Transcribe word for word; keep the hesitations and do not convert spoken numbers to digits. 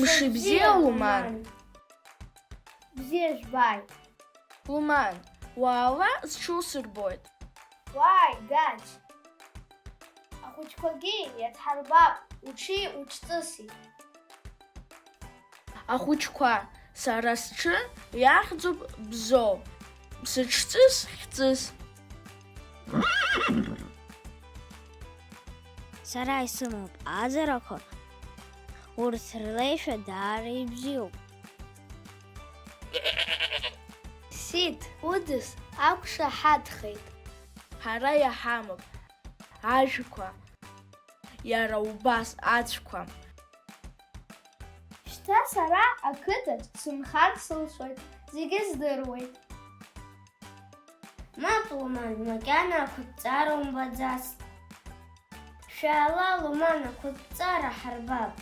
Мшыбзиа, Луман! Бзиа жәбааит! Луман, уаала, сҽусырбоит. Уааи, Гач! Ахәыҷқәагьы иадҳарбап, уҽи уҽҵыси. Ахәыҷқәа, сара сҽы иахьӡуп Бзоу, сыҽҵыс хьҵыс. Сара исымоуп аӡарақәа, урҭ рлеишәа даара ибзиоуп. Сиҭ, удыс ақәшаҳаҭхеит. Ҳара иҳамоуп ажәқәа, иара убас ацәқәа. Шьҭа сара ақыҭаҿ сынхар сылшоит, зегьы здыруеит. Мап, Луман, макьана ақәытҵара умбаӡацт. Шәаала, Луман, ақәытҵара ҳарбап.